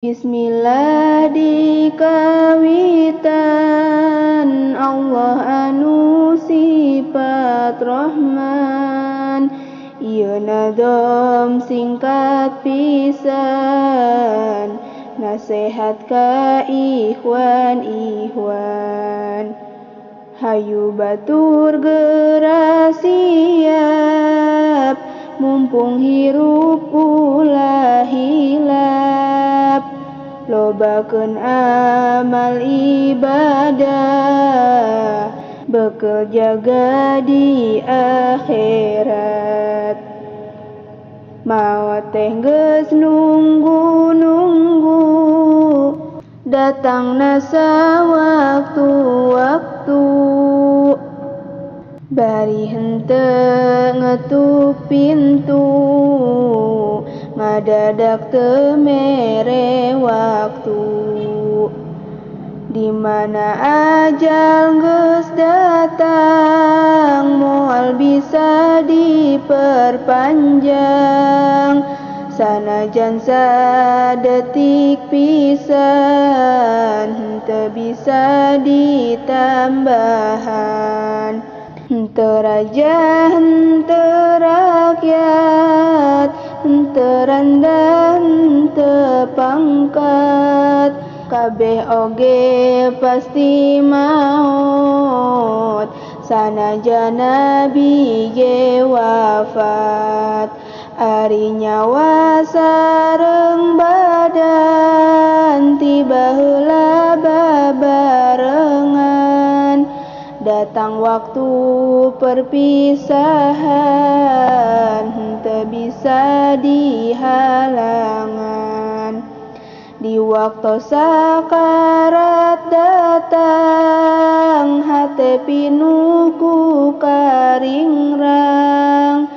Bismillah dikawitan Allah anu sifat Rahman. Ieu nadom singkat pisan, nasehat ka ikhwan ikhwan. Hayu batur geura siap, mumpung hirup ulah hilap. Lobakeun amal ibadah, bekel jaga di akhirat. Maot teh geus nunggu-nunggu, datangna sawaktu-waktu. Bari henteu ngetuk pintu, ngadadak teu mere waktu. Di mana ajal geus datang, moal bisa diperpanjang. Sanajan sadetik pisan, henteu bisa ditambahan. Henteu raja, henteu rakyat, henteu randa, henteu pangkat. Kabeh oge pasti maot, sanajan nabi ge wafat. Ari nyawa sareng badan, tiba heula babarengan. Datang waktu perpisahan, henteu bisa dihalangan. Di waktu sakarat datang, hate pinuh ku karingrang.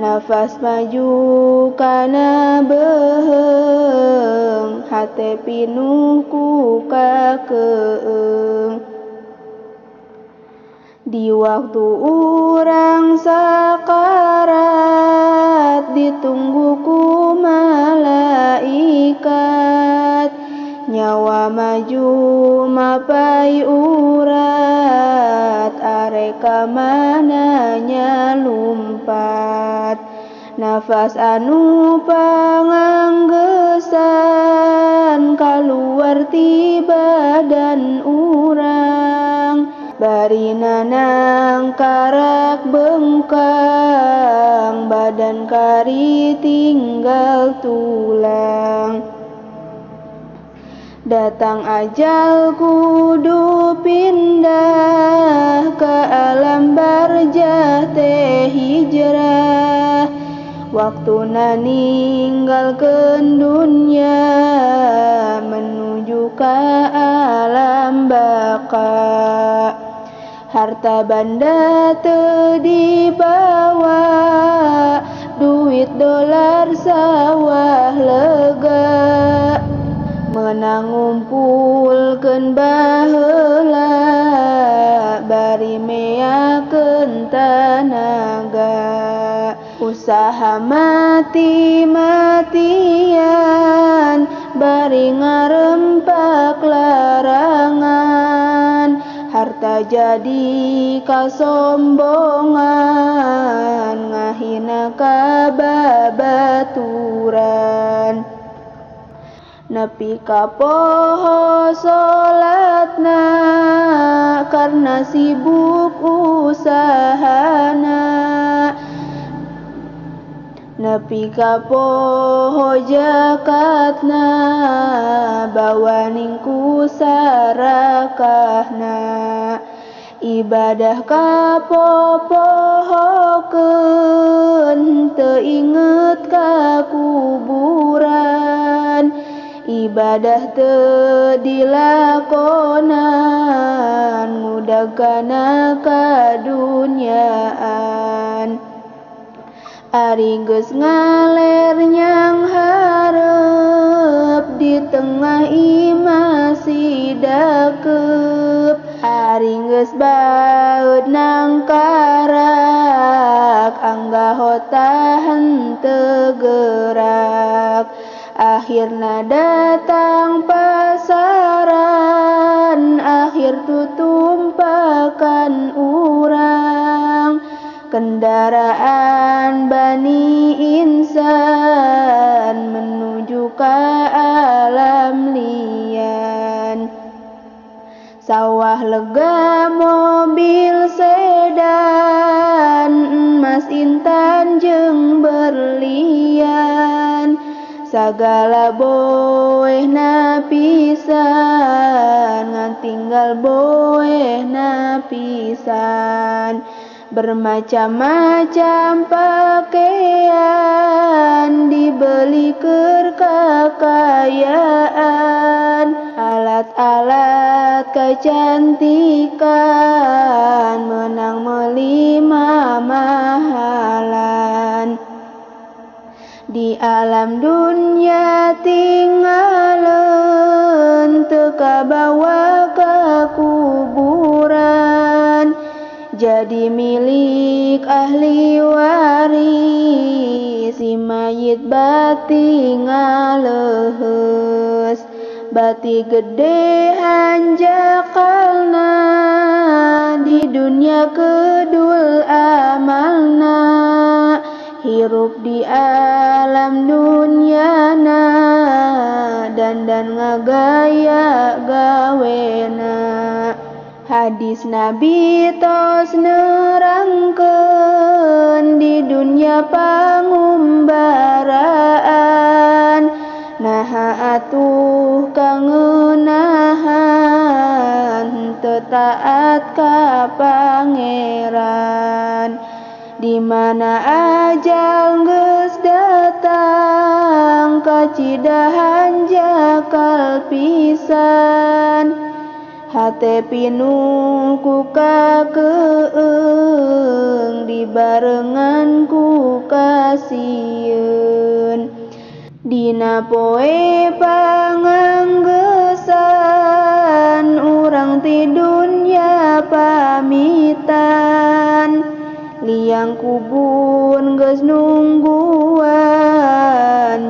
Nafas maju kana beuheung, hate pinuh ku kakeung. Di waktu urang sakarat, ditunggu ku malaikat. Nyawa maju mapai urat, arek ka mana nya lumpat. Nafas anu panganggesan, kaluar ti badan urang. Bari nanang karak bengkang, badan kari tinggal tulang. Datang ajal kudu pindah, ke alam barjah teh hijrah. Waktuna ninggalkeun dunya, menuju ka alam baka. Harta banda teu dibawa, duit dolar sawah lega. Meunang ngumpulkeun baheula, bari meakeun tanaga. Usaha mati-matian, bari ngarempak larangan. Harta jadi kasombongan, ngahina ka babaturan. Nepi ka poho salatna, karna sibuk usahana. Nepi ka poho jakatna, bawaning ku sarakahna. Ibadah ka popohokeun, teu inget ka kuburan. Ibadah teu dilakonan, ngudag kana kadunyaan. Ari geus ngaler nyang hareup, di tengah imah si dakeup. Ari geus baeud nangkarak, anggahota henteu gerak. Akhirna datang pasaran, akhir tutumpakan urang. Kendaraan bani insan menuju ke alam lian. Sawah lega, mobil sedan, emas intan jeung berlian. Sagala boehna pisan, ngan tinggal boehna pisan. Bermacam-macam pakaian dibeli keur kakayaan. Alat-alat kecantikan menang meuli mamahalan. Di alam dunia tinggalin, teu kabawa ka kuburan. Jadi milik ahli waris, si mayit bati ngaleheus. Bati gede hanjakalna, di dunia kedul amalna. Hirup di alam dunyana, dandan ngagaya gawena. Hadis Nabi tos nerangkeun, di dunia pangumbaraan. Naha atuh kangenahan, teu taat ka pangeran. Di mana ajal geus datang, kacidahan jakal pisan. Hate pinuh ku kakeung, dibarengan ku kasieun. Dina poe panganggesan, urang ti dunya pamitan. Liang kubur geus nungguan,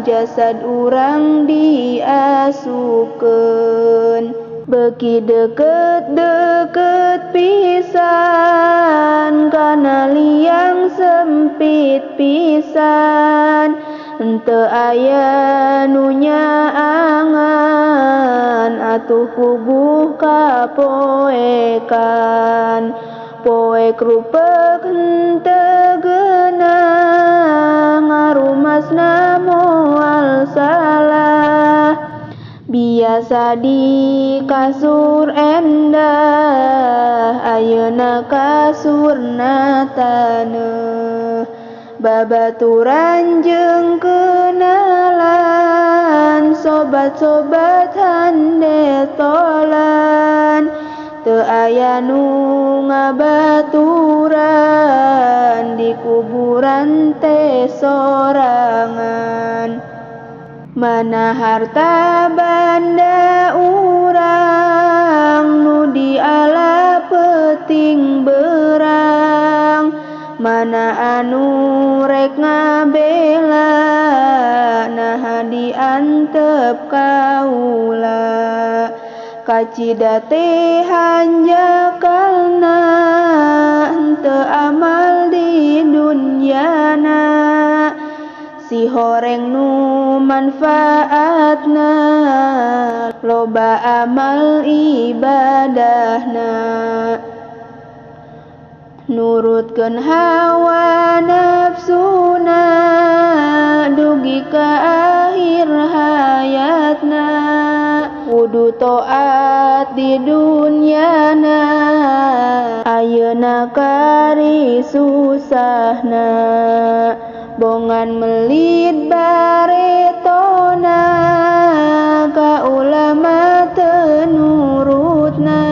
jasad urang diasupkeun. Beuki deket-deket pisan, kana liang sempit pisan. Henteu aya nu nyaangan, atuh puguh kapoekan. Poek rupek henteu geunah, ngarumasna moal salah. Biasa di kasur endah, ayeuna kasurna taneuh. Babaturan jeung kenalan, sobat-sobat handetolan. Teu aya nu ngabaturan, di kuburan teh sorangan. Mana harta banda urang, nu diala peuting berang. Mana anu rek ngabela, naha diantep kaula. Kacida teh hanjakalna, henteu amal di dunyana. Si horeng nu manfaatna, loba amal ibadahna. Nurutkeun hawa nafsuna, dugi ka akhir hayatna. Kudu taat di dunyana, ayeuna kari susahna. Bongan melit baretona, ka ulama teu nurutna.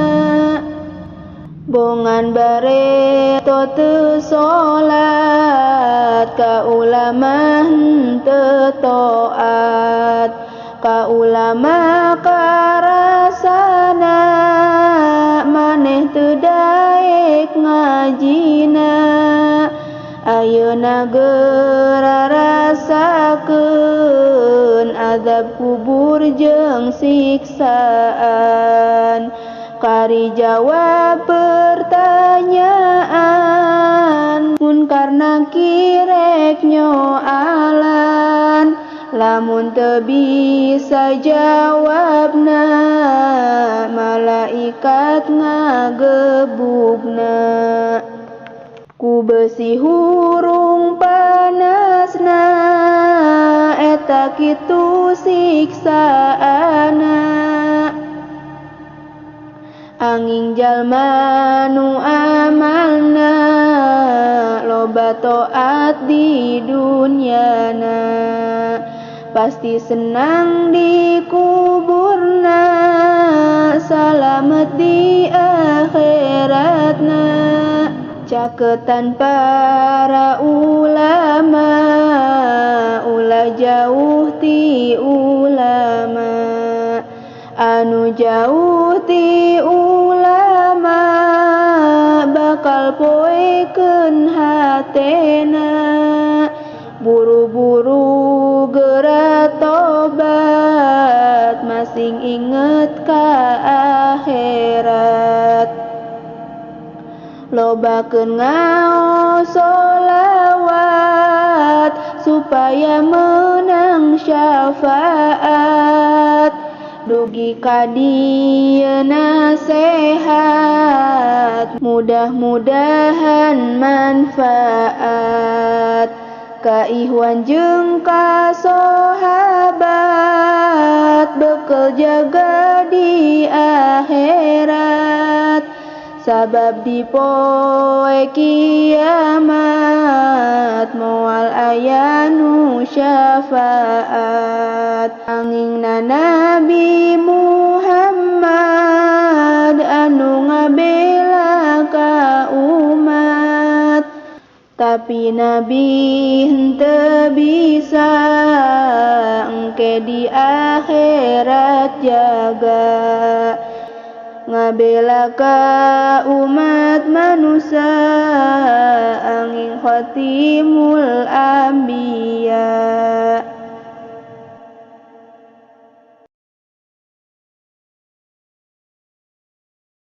Bongan bareto teu salat, ka ulama henteu taat. Ka ulama karasana, maneh teu daek ngajina. Ayeuna geura rasakeun azab kubur jeung siksaan. Kari jawab pertanyaan munkar nakir rek nyoalan. Lamun teu bisa jawabna malaikat ngagebugna. Ku besi hurung panasna eta kitu siksaana. Angin jalma nu amalna loba taat di dunyana, pasti senang di kuburna, salamet di akhiratna. Caketan para ulama, ulah jauh ti ulama. Anu jauh ti ulama bakal poekeun hatena. Buru-buru geura tobat, masing inget ka akhirat. Lobakeun ngaos sholawat supaya menang syafaat. Dugi ka dieu nasehat, mudah-mudahan manfaat. Ka ihwan jeung ka sahabat, bekel jaga di akhirat. Sabab di poe kiamat moal aya nu syafaat. Angingna Nabi Muhammad anu ngabela ka umat, tapi Nabi henteu bisa engke di akhirat jaga. Ngabela ka umat manusia angin khatimul anbiya.